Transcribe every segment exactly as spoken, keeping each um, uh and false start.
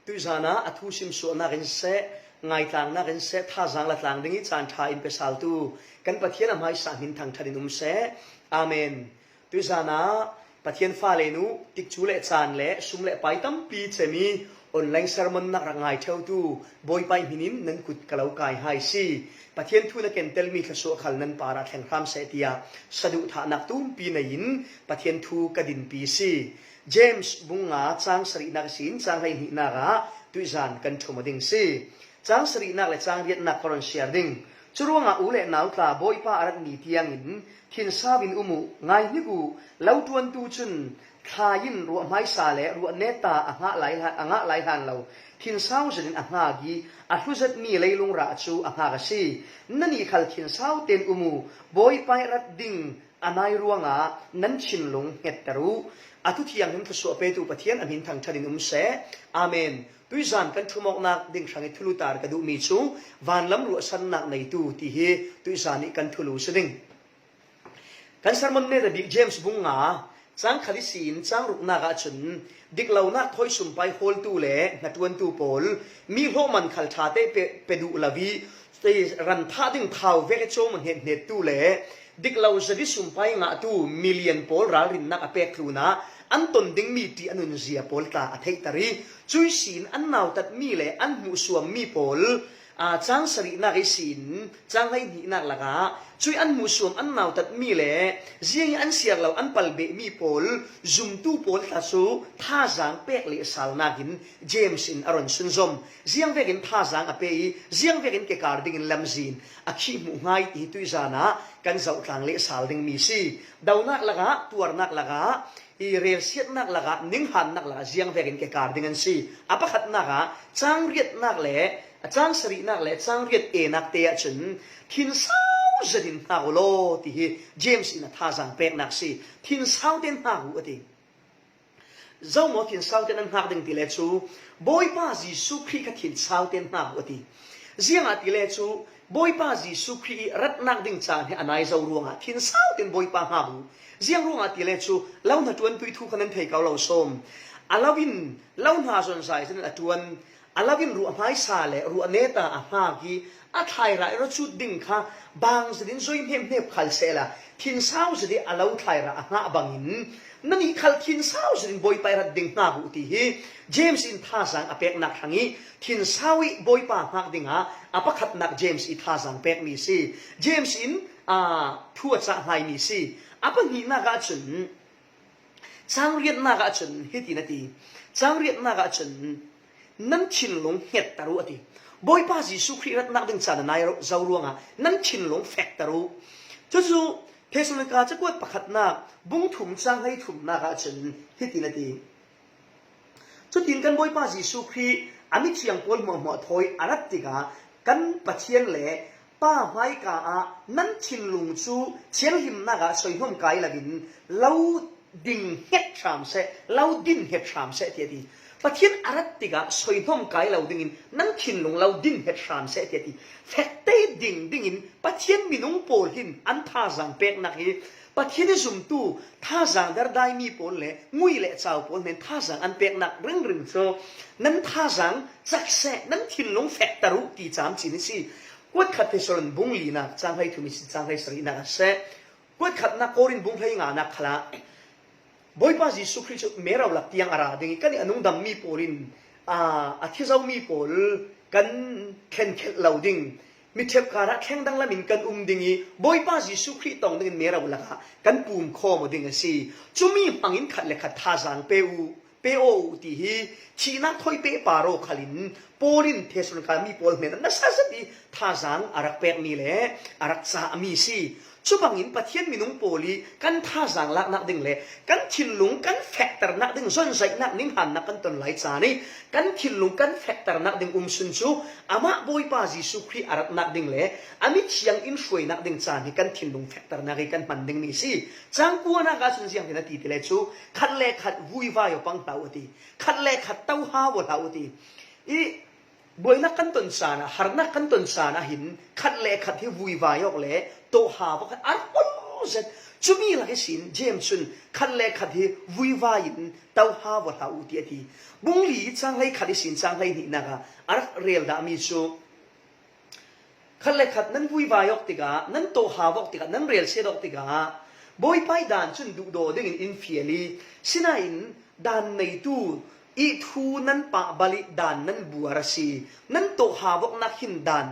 Tuizana a thu simsuahnak in seh, ngaitlang nak in seh, thazang la tlang ding i caan ṭha in pe saltu kan Pathian a hmaisa hmin thangṭhat in um seh. Amen. Tuizana Pathian fale nu tikcu le caan le sum le pai tampi cemi online sermon nak rak ngai ṭheutu Bawipa i hmin in nan kut ka lo kai hai si. Pathian thu na kentelmi thluasuah khal nan parah thleng hram seh tiah saduhthahnak tumpi nei in Pathian thu ka dinpi si. James bung nga cang sarihnak ihsin cang hleihnihnak ah tuizan kan ṭhum aw ding si. Cang sarihnak le cang riatnak ka run siar ding. Curuangah u le nau tla Bawipa a ratmi tiangin thinsau in um uh, ngai hnik uh, lo ṭuantu cun thlai in ruah hmaisa le ruah neta a ngah lai hlan, a ngah lai hlan lo thinsau zetin a hngak i a hlu zetmi leilung rah cu a hngak a si. Nannih khal thinsau tein um uh, Bawipa i rat ding a nai ruangah nan thinlung hngetter uh. A thu thianghlim thluasuah petu Pathian a hmin thangṭhat in um seh. Amen. Tuizan kan ṭhumawknak ding hrangih thulu tar ka duhmi cu vanlam ruahsannak neitu ti hi tuizan ih kan thulu si ding. Kan sermon neta bik James bung nga cang khat ihsin cang ruknak ahcun diklonak thawi sumpai hawltu le hnaṭuantu pawl mi hlawhman khal ṭha te pe, pe duh lo i ran thah ding thau vek i cawm hnethnettu le diklo zet i sumpai ngahtu milian pawl ralrinnak a pek tlunah an ton dingmi ṭih a nunzia pawl tla a theihter i cuih sin an nautatmi le an hmuhsuammi pawl, aa, cang sarihnak ihsin cang hleihnihnak lakah cuih an hmuhsuam an nautatmi le ziang i an siar lo an palbehmi pawl zumtu pawl tla cu thazang pek lehsalnak in James in a run sunzom. Ziang vekin thazang a pe i ziang vekin kekar dingin lamzin a khih hmuh hngai ti hi tuizan ah kan zohtlang lehsal dingmi si. Donak lakah, tuarnak lakah, i relsiatnak lakah, ninghannak lakah ziang vekin kekar ding an si. A pakhatnak ah cang riatnak le a cang sarihnak le cang riat enak te ahcun thinsau zetin hngak u law ti hi James in a thazang peknak si. Thinsau tein hngak u a ti. Zo maw thinsau tein an hngak ding ti le cu Bawipa Jesuh Khrih kha thinsau tein hngak u a ti. Ziangahtile cu Bawipa Jesuh Khrih i ratnak ding caan hi a nai zo ruangah thinsau tein Bawipa hngak u. Ziang ruangah tile cu lo hnaṭuantu i thu kha nan thei ko lo sawm. A lo in lo hna zonzai zet in a ṭuan. A lo in ruah hmaisa le ruah neta a hngak i a thlairah i ruacut ding kha bang zetin zoi hnemhnep khal sehla thinsau zet i a lo thlairah a hngah bangin nannih khal thinsau zetin Bawipa i rat ding hngak uh ti hi James in thazang a peknak hrang i thinsau i Bawipa hngak dingah a pakhatnak James i thazang pekmi si. James in, aa, thu a cah hmaimi si. A pahnihnak ahcun cang riatnak ahcun hiti na ti. Cang riatnak ahcun nan thinlung hngetter uh a ti. Bawipa Jesuh Khrih ratnak ding caan a nai zo ruangah nan thinlung fekter uh. Cucu Thesalonika cakuat pakhatnak bung thum cang hleithumnak ahcun hiti na ti. Cutin kan Bawipa Jesuh Khrih a mithiang pawl hmuahhmuah thawi a rat tikah kan Pathian le Pa hmaika ah nan thinlung cu thianhlimnak ah soihnawm kai loin lo ding hnget hram seh, lo din hnget hram seh, tiah a ti. Pathian a rat tikah soihnawm kai lo dingin nan thinlung lo din hnget hram seh, tiah a ti. Fekte ding dingin Pathian minung pawl hin an thazang peknak hi Pathian i zumtu thazang dardaimi pawl le ngui le cau pawl hnen thazang an peknak ringring cu nan thazang cak seh, nan thinlung fekter uh ti camcin a si. Kuat khat Thessalon bung linak cang hleithum ihsin cang hleisarihnak a seh. Kuat khatnak Korin bung hleinganak khalah Bawipa Jesuh Khrih cu mero lak tiang a ra ding i kan i a nungdammi pawl in, aa, a thi zomi pawl kan thlenkhelh lo ding. Miṭhep karah thleng danglam in kan um ding i Bawipa Jesuh Khrih tong dingin mero lakah kan pum khawm aw ding a si. Cumi hmangin khat le khat thazang pe uh, pe aw uh ti hi thihnak thawi pehpar aw khalin Paul in Thessalonika mi pawl hnen ah nasa zet i thazang a rak pekmi le a rak cahmi si. Cubangin Pathian minung pawl i kan thazang laknak ding le kan thinlung kan fekternak ding zonzaihnak ninghannak kan ton lai caan i kan thinlung kan fekternak ding umsun cu amah Bawipa Jesuh Khrih a ratnak ding le a mithiang in hruainak ding caan hi kan thinlung fekternak i kan hman dingmi si. Cang kuanak ahcun ziang hin a ti ti le cu khat le khat vuivai aw pang hlah uh a ti. Khat le khat to hau aw hlah uh a ti. I buainak kan ton caan ah, harnak kan ton caan ah hin khat le khat hi vuivai awk le tawhhau awk khan a rul zet. Cumi lak ihsin James cun khat le khat hi vuivai in tohau aw hlah uh ti a ti. Bung li cang hlei khat ihsin cang hlei hnihnak ah a rak rel dahmi cu, khat le khat nan vuivai awk tikah, nan tohau awk tikah, nan relsiat awk tikah, Bawipa ih dan cun duhdaw dingin in fial i, sinain dan neitu ih thu nan pahbal ih dan nan buar a si. Nan tohau awknak hin dan,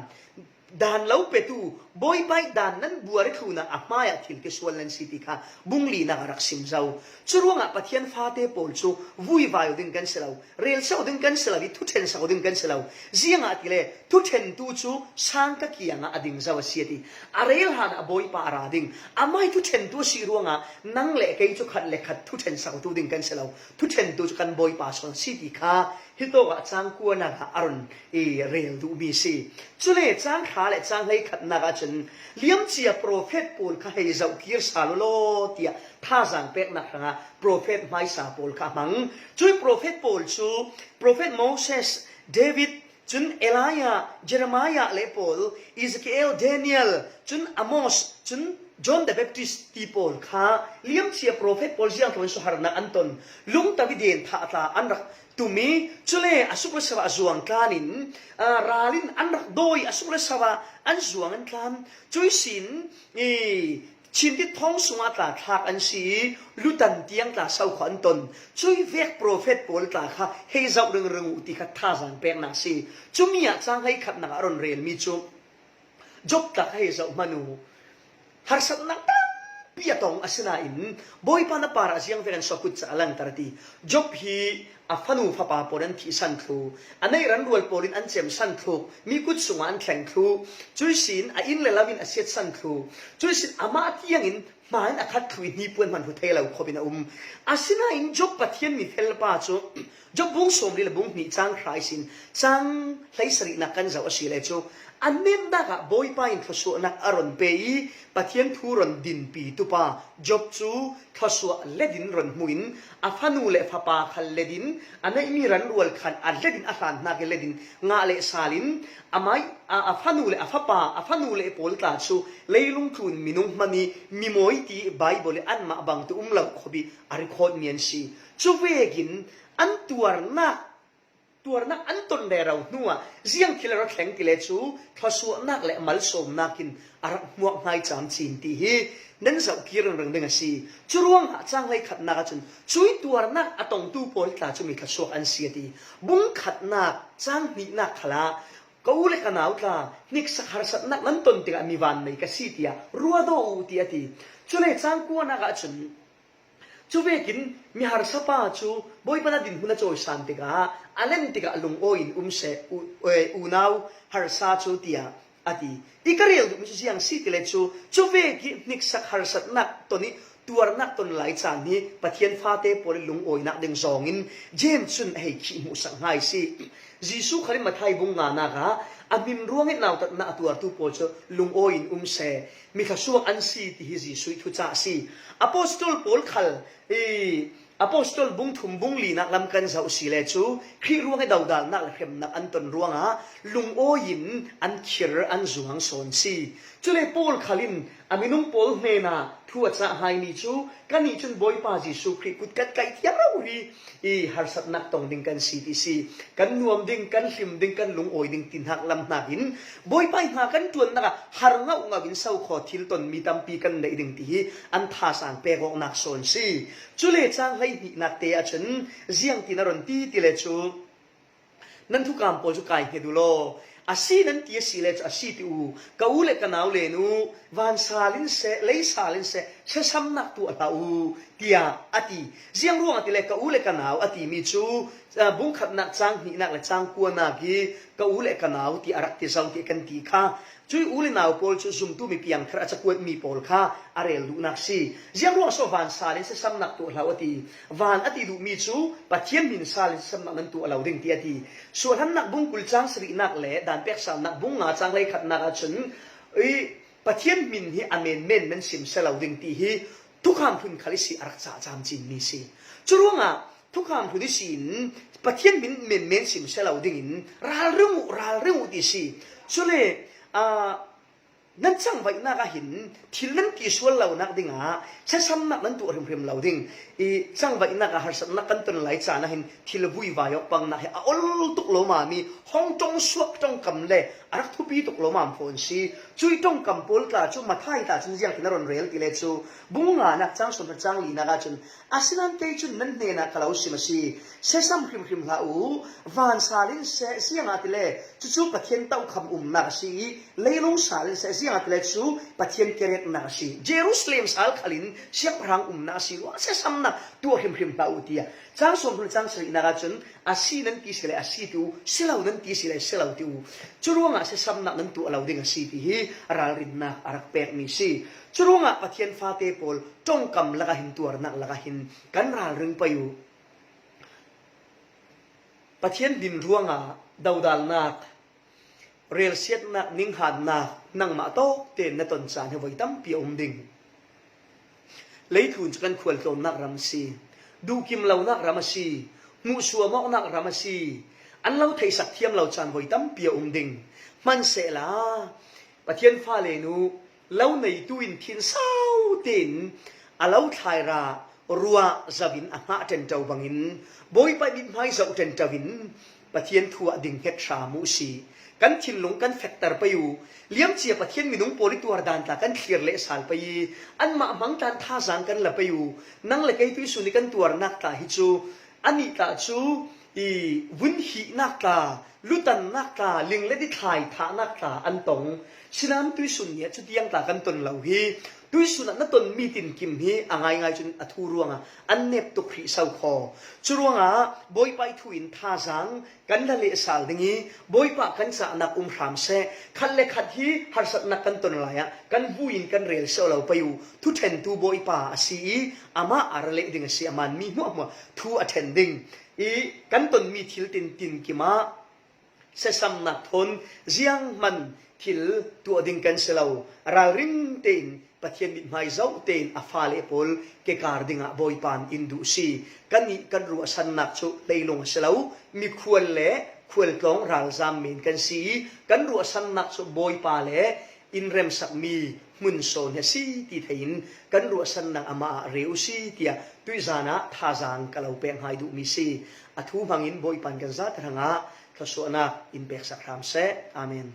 dan lo petu Bawipa ih dan nan buar ih thlunah a hmaiah thil kisual nan si ti kha bung linak a rak sim zo. Curuangah Pathian fate pawl cu vuivai aw ding kan si lo, relsiat aw ding kan si lo, i thuṭhen sak aw ding kan si lo. Ziangahtile thuṭhentu cu sang ka kiangah a ding zo a si a ti. A rel hlanah Bawipa a ra ding. Amah ih thuṭhentu a si ruangah nang le kei cu khat le khat thuṭhen sak awtu ding kan si lo. Thuṭhentu cu kan Bawipa sawn si ti kha hitawk ah cang kuanak ah a run i rel duhmi si. Cule cang hra le cang hleikhatnak ahcun liamcia profet pawl kha hei zoh kir sal u law tiah thazaang peknak hrangah profet hmaisa pawl kha a hmang. Cui profet pawl cu profet Moses, David, cun Elijah, Jeremiah le pawl, Ezekiel, Daniel, cun Amos, cun John the Baptist ti pawl kha liamcia profet pawl ziangtluan suharnak an ton, lungto ih den thah tla an rak tum i, cule a suk le so ah zuang tlan in, aa, ral in an rak dawi, a suk le so ah an zuang an tlan. Cui sin i, Chintit thawng sungah tla thlak an si i, lutan tiang tla so kha an ton. Cui vek profet pawl tla kha hei zoh ringring uh ti kha thazaang peknak si. Cumi ah cang hleikhatnak ah a run relmi cu Job tla kha hei zoh hmanh u. Harsatnak tampi a tong asinain Bawipa na parah ziang vek an sawkut caah a langter a ti. Job hi a fanu fapa pawl an thihsan thlu, a neih ranrual pawl in an cemsan thluk, mi kut sungah an thleng thlu, cui sin a inn le lo in a siatsan thlu, cui sin amah tiangin hma in a khat thlu i hnipuan hman hlu thei lo khawp in a um. Asinain Job Pathian mi felpa cu Job bung sawmli le bung hnih cang hra ihsin cang hleisarihnak kan zoh a si le cu a netnak ah Bawipa in thluasuahnak a ron pe i Pathian thu ron dinpi tupa Job cu thluasuah let in ron hmu in a fanu le fapa khal let in a neihmi ranrual khan a let in a hlan hnak i let in ngah le sal in amah ih a, a fanu le a fapa, a fanu le pawl tla cu leilung tlun minung hman i mimawi ti Baibal i anmah bang tu um lo khawp i a record mi an si. Cu vekin an tuarnak tuarnak an ton rero hnuah ziang thil a ra thleng ti le cu thluasuahnak le malsawmnak in a rak hmuak hngai camcin ti hi nan zoh kir ringring ding a si. Curuangah cang hleikhatnak ahcun cui tuarnak a tongtu pawl tla cu mi thluasuak an si a ti. Bung khatnak cang hnihnak khalah ka u le ka nau tla hniksak harsatnak nan ton tikah mi vannei ka si tiah ruat aw u ti a ti. Cule cang kuanak ahcun Cuvekin mi harsapa cu Bawipa na dinhmun a cawisan tikah a len tikah lungawi in um seh, u-, e, unau harsa cu tiah a ti. I ka rel duhmi cu ziang si ti le cu, cuvek ih hniksak harsatnak ton ih tuarnak ton lai caan hi Pathian fate pawl ih lungawinak ding zawngin James cun a hei khih hmuhsak hnga i si. Jesuh khal in Matthai bung nganak ah a hmin ruangih nautatnak a tuartu pawl cu lungawi in um seh, mi thluasuak an si ti hi Jesuh ih thucah a si. Apostol pawl khal i Apostol bung thum bung linak lam kan zoh si le cu Khrih ruangih dodalnak le hremnak an ton ruangah lungawi in an khir an zuang sawn si. Cule Paul khal in a minung pawl hnenah thu a cah haimi cu kannih cun Bawipa Jesuh Khrih kut kan kaih thiam rori i harsatnak tong ding kan si ti si. Kan nuam ding, kan hlim ding, kan lungawi ding ti hnak lam hnakin Bawipa ih hna kan ṭuannak ah har ngauhngauh in so khaw thil tonmi tampi kan neih ding ti hi an thazaang pek awknak sawn si. Cule cang hleihnihnak te ahcun ziangtin a run ti ti le cu nan thukam pawl cu kai hnget uh law, a si nan ti a si le cu a si ti uh, ka u le ka nau len uh, van sal in seh, lei sal in seh, siasamnak tuah hlah uh, tiah a ti. Ziang ruangah ti le ka u le ka nau a timi cu, ah, bung khatnak cang hnihnak le cang kuanak i ka u le ka nau ti a rak ti zo ti kan ti kha. Cui u le nau pawl cu zumtu mi piangthar a cakuatmi pawl kha a rel duhnak si. Ziang ruang so van sal in siasamnak tuah hlah uh a ti. Van a ti duhmi cu Pathian hmin sal in siasamnak nan tuah lo ding ti a ti. Suahhlannak bung kul cang sarihnak le dan peksalnak bung nga cang hleikhatnak ahcun i Pathian hmin hi a menmen nan sim sia lo ding ti hi thukham hlun khal ihsi a rak cah camcin mi si. Curuangah thukham hlun ihsin Pathian hmin menmen sim sia lo dingin ralring uh, ralring uh ti si. Cule, aa, Nan changvaihnak ah hin thil nan tisual lonak dingah siasamnak nan tuah hrimhrim lo ding. I changvaihnak ah harsatnak kan ton lai caan ah hin thil vuivai awk pangnak hi a ol tuk lawmam i hong ṭong suak ṭongkam le a rak thupi tuk lawmam phaw an si. Cui ṭongkam pawl tla cu Matthai tla cun ziangtin a ron rel ti le cu bung nganak cang sawm cang linak ah cun, asinain kei cun nan hnenah ka lo sim a si, siasam hrimhrim hlah u, van sal in seh, ziangahtile cucu Pathian tokham umnak a si i, leilung sal in seh, ziangahtile cu Pathian kerek umnak a si. Jerusalem sal khal in siangpahrang umnak a si ruang siasamnak tuah hrimhrim hlah u, tiah cang sawm hnu cang sarihnak ah cun a si nan ti si le a si ti u, si lo nan ti si le si lo ti u. Cu ruangah siasamnak nan tuah lo ding a si ti hi ralrinnak a rak pekmi si. Cu ruangah Pathian fate pawl ṭongkam lakah hin tuarnak lakah hin kan ralring pei u. Pathian din ruangah dodalnak, relsiatnak, ninghannak nangmah tawk tein na ton caan hi voi tampi a um ding. Leitlun cu kan khualtlawnnak ram a si, duhkim lonak ram a si, hmuhsuam awknak ram a si, an lo theihsak thiam lo caan voi tampi a um ding. Hmansehla Pathian fale nu lo neitu in thinsau tein a lo thlaira ruah zoh in a hngah ṭanṭo bangin Bawipa ih mithmai zoh ṭanṭo in Pathian thu ah ding hnget hram u si. Kan thinlung kan fekter pei u. Liamcia Pathian minung pawl i tuar dan tla kan thlir leh sal pei i anmah hmang tlan thazaang kan la pei u. Nang le kei tuihsun i kan tuarnak tla hi cu, anih tla cu i vun hihnak tla, lutannak tla, ling le dithlai thahnak tla an tong. Sinain tuihsun nih ah cutiang tla kan ton lo hi. Tuihsun ah na tonmi tinkim hi a ngaingai cun a thu ruangah an nep tuk hrih so khaw. Cu ruangah Bawipa ih thu in thazaang kan la leh sal ding i, Bawipa kan cahnak um hram seh. Khat le khat hi harsatnak kan ton lai ah kan vui in kan rel seh lo pei u. Thuṭhentu Bawipa a si i, amah a ra leh ding a si, aman mi hmuahhmuah thu a ṭhen ding. I kan tonmi thil tintin kim ah siasamnak thawn zianghman thil tuah ding kan si lo. Ralring tein Pathian mithmai zoh tein a fale pawl kekar dingah Bawipa in in duh si. Kannih kan ruahsannak cu leilung a si lo, mikhual le khualtlawng ralzam men kan si i kan ruahsannak cu Bawipa le in remsakmi hmun sawn hi a si ti thei in kan ruahsannak amah ah re u si, tiah tuihzan ah thazaang ka lo pek hngai duhmi si. A thu hmangin Bawipa in kan zate hrangah thluasuahnak in peksak hram seh. Amen.